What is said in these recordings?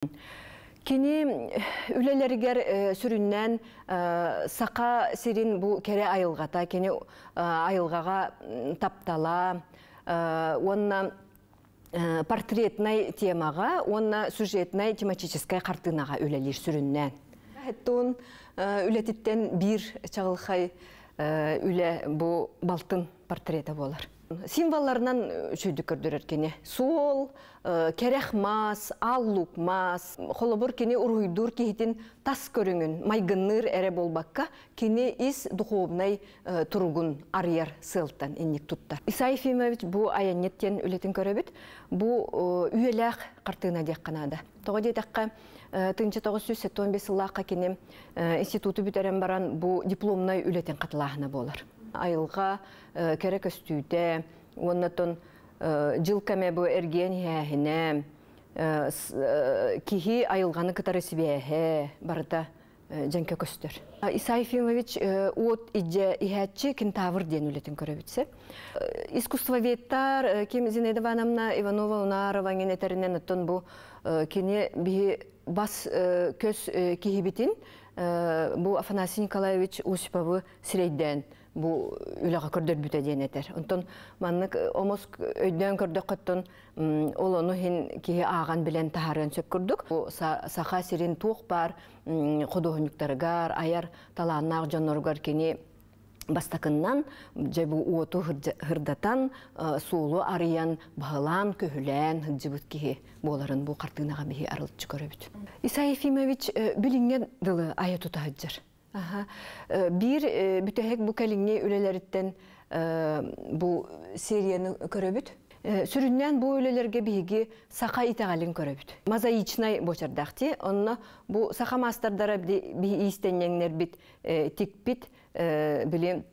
Кини үлэлэригэр сүрүннээн Саха сирин бу кэрэ айылҕата, кини айылҕаҕа таптала уонна портретнай темаҕа уонна сюжетнай тематическай хартыынаҕа үлэлиир сүрүннээн. Хеттун үлэтиттэн биир чаҕылхай үлэ бу балтын портрета буолар. Символларынан үчүгдүк көрдөрөр кини. Суол, кэрэх мас, аллук мас. Холобур, кини уруһуйдуур киһитин тас көрүҥүн майгынныыр эрэ буолбакка, кини ис духовнай туругун арыйар сыалтан инник туттар. Исай Ефимович бу айанньыт диэн үлэтин көрөбүт. Бу үйэлээх хартыына диэххэ наада. Тоҕо диэтэххэ, 1975 сыллаахха кини институту бүтэрэн баран бу дипломнай үлэтин хатылааһына буолар. Айылҕа кэрэ көстүүтэ уонна дьыл кэмэ бу эргиэн иһээһинэ, киһи айылҕаны кытары сибээһэ барыта дьэҥкэ көстөр. Исай Ефимович уот идже иһээччи кентавр диэн үлэтин көрөбүтсэ. Искусствоведтар ким Зинаида Ивановна Иванова Унарова ҥин этэринэн оттон бу кини биһи бас көс киһибитин бу Афанасий Николаевич Осиповы сирэйдээн бу үлэҕэ көрдөрбүтэ диэн этэр. Онтон маннык омос өйдөөн көрдөххөттөн ол ону иһин киһи ааҕан билэн таһаарыан сөп курдук. Саха сирин туох баар худуоһунньуктарыгар, айар талааннаах дьонноругар кини бастакыннан дьэ бу уоту хырдатан, суолу арыйан, баһылаан, көһүлээн сылдьыбыт киһи буоларын бу хартыынаҕа биһи арылчы көрөбүт. Исай Ефимович билиҥҥэ дылы айа тута сылдьар. Биир бүтэһик бу кэлиҥҥи үлэлэриттэн бу серияны көрөбүт. Сүрүннээн бу үлэлэргэ биһиги саха итэҕэлин көрөбүт. Мозаичнай буочардаах дии. Онно бу саха маастардара биһи иистэнньэҥнэрбит тикпит били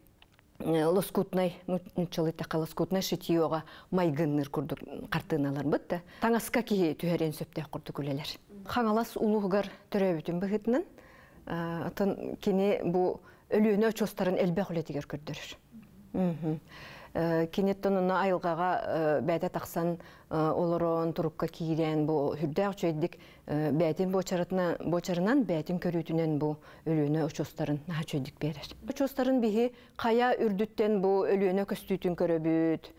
лоскутнай нууччалыы эттэххэ лоскутнай шитьеҕа майгынныыр курдук хартыыналарбыт да таҥаска киһи түһэриэн сөптөөх курдук үлэлэр. Хаҥалас улууһугар төрөөбүтүн быһыытынан атын кини бу Өлүөнэ очуостарын элбэх үлэтигэр көрдөрөр. Киниттэн онно айылҕаҕа бэйэтэ тахсан олорон турукка киирэн бу үрдээх үчүгэйдик бэйэтин буочарынан бэйэтин көрүүтүнэн бу Өлүөнэ очуостарын наһаа үчүгэйдик биэрэр. Очуостарын биһи хайа үрдүттэн бу Өлүөнэ көстүүтүн көрөбүт,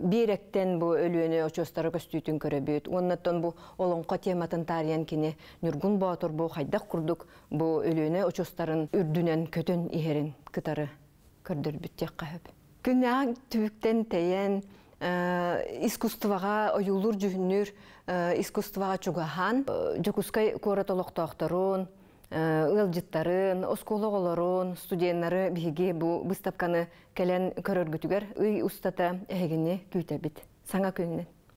биэрэктэн бу Өлүөнэ очуостара көстүүтүн көрөбүт. Уоннаттан бу олоҥхо тематын таарыйан кини Ньургун Боотур бу хайдах курдук бу Өлүөнэ очуостарын үрдүнэн көтөн иһэрин кытары көрдөрбүт диэххэ сөп. Күннээҕи түбүктэн тэйэн, искусствоҕа ойуулуур-дьүһүннүүр искусствоҕа чугаһаан, Дьокуускай куорат олохтоохторун, ыалдьыттарын, оскуола оҕолорун, студеннары биһиги бу быыстапканы кэлэн көрөргүтүгэр ый устата эһигини күүтэбит. Саҥа күнүнэн.